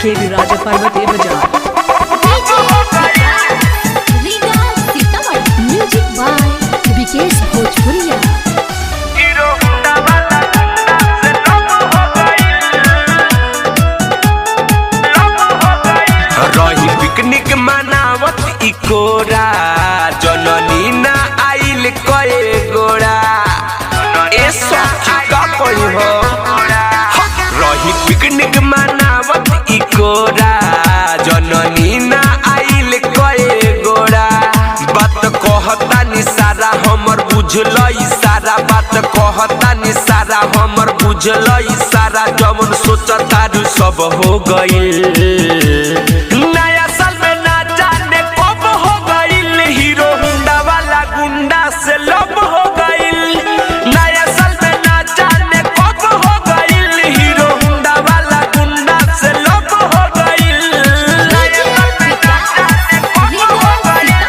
के राजा Parvati Bazar. Music by Vikesh Bhojpuriya. Hero Honda वाला गुंडा से लव हो गइल, लव हो गइल। रही पिकनिक मनावत इकोरा, जननी ना आइल कए गोरा। ए सखी का कही हो, रही पिकनिक मनावत इकोरा, जननी ना आइल कए गोरा। बात कहता नि सारा हमर बुझल सारा, बात कहता नि सारा हमर बुझल सारा। जवन सोचता रु सब हो गइल, नया साल में ना जाने कब हो गइल। हीरो होंडा वाला गुंडा से लव हो गइल, नया साल में ना जाने कब हो गइल। हीरो होंडा वाला गुंडा से लव हो गइल, नया साल में ना जाने कब हो गइल।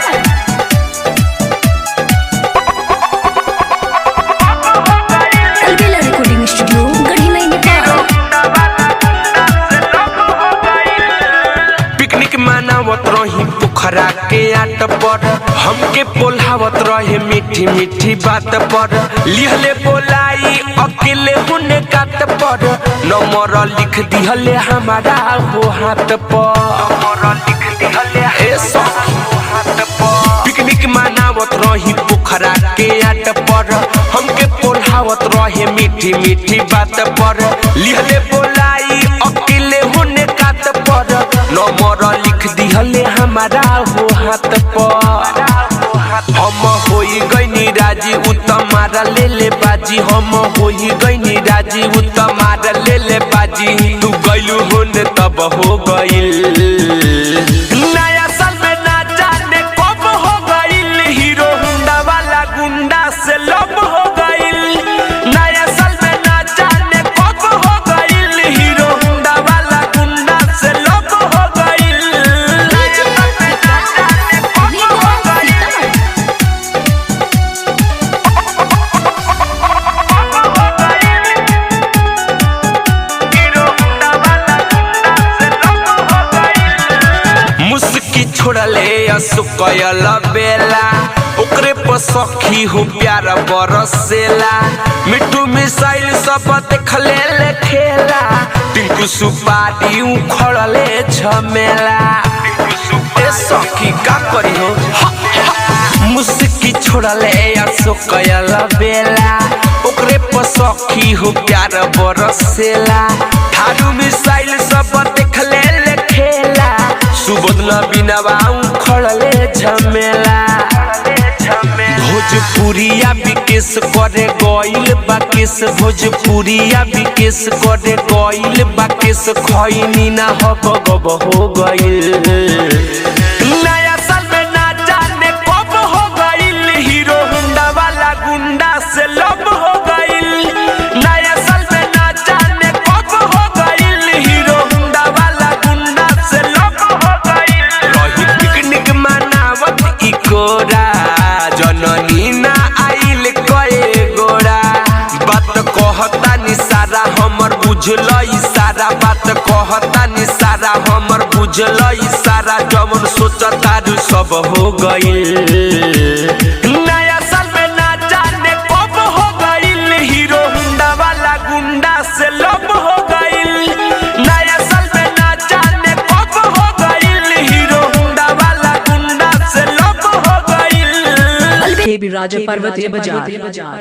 Albela recording studio Gadhimai Nepal. Picnic मनावत रही पोखरा के आट पर, हमके पोल्हावत रहे मीठी मीठी बात पर। लिहले बोलाई अकेले हुने कात पर, नंबर लिख दिहले हमारा हो हाथ पर, नंबर लिख दिहले ए सखी हो हाथ पर। पिकनिक मनावत रही पोखरा के आट पर, हमके पोल्हावत रहे मीठी मीठी बात पर। लिहले बोलाई अकेले होने कात पर, नंबर लिख दिहले हमारा हो हाथ पर। हम होई गइनी राजी उ तमारा ले ले बाजी, हम होई गइनी राजी उ तमारा ले ले बाजी। तू गइलू होने तब हो गइल, नया साल में ना जाने कब हो गइल। हीरो होंडा वाला गुंडा से लव हो गइल, नया साल में ना जाने कब हो गइल। हीरो होंडा वाला गुंडा से लव हो गइल, नया साल में ना जाने कब हो गइल। मुस्की छोड़ले असुकयल बेला, ओकरे पर सखी हो प्यार बरसेला। मिट्टू मिसाइल सब देखले ले खेला, टिंकू सुपारी उखड़ले झमेला। ए सखी का करी हो, मुस्की छोड़ले असुकयल बेला, ओकरे पर सखी हो प्यार बरसेला। थारू मिसाइल सब देखले ले खेला, सुबोध नबीनवा उखड़ले झमेला। भोजपुरिया विकेश करे गइल बाकेश, भोजपुरिया विकेश करे गइल बाकेश। खैनी ना हब गब हो गइल, नया साल में ना जाने कब हो गइल। हीरो होंडा वाला गुंडा से लव हो गइल, नया साल में ना जाने कब हो गइल। हीरो होंडा वाला गुंडा से लव हो गइल। रही पिकनिक मनावत इकोरा, जननी ना आइल कए गोरा। बात कहता नि सारा हमर बुझल सारा, बात कहता नि सारा हमर बुझल सारा। जवन सोचता रु सब हो गइल, नया साल में ना जाने कब हो गइल। हीरो होंडा वाला गुंडा से लव हो गइल, नया साल में ना जाने कब हो गइल। हीरो होंडा वाला गुंडा से लव हो गइल। के राजा पर्वतीय बाजार।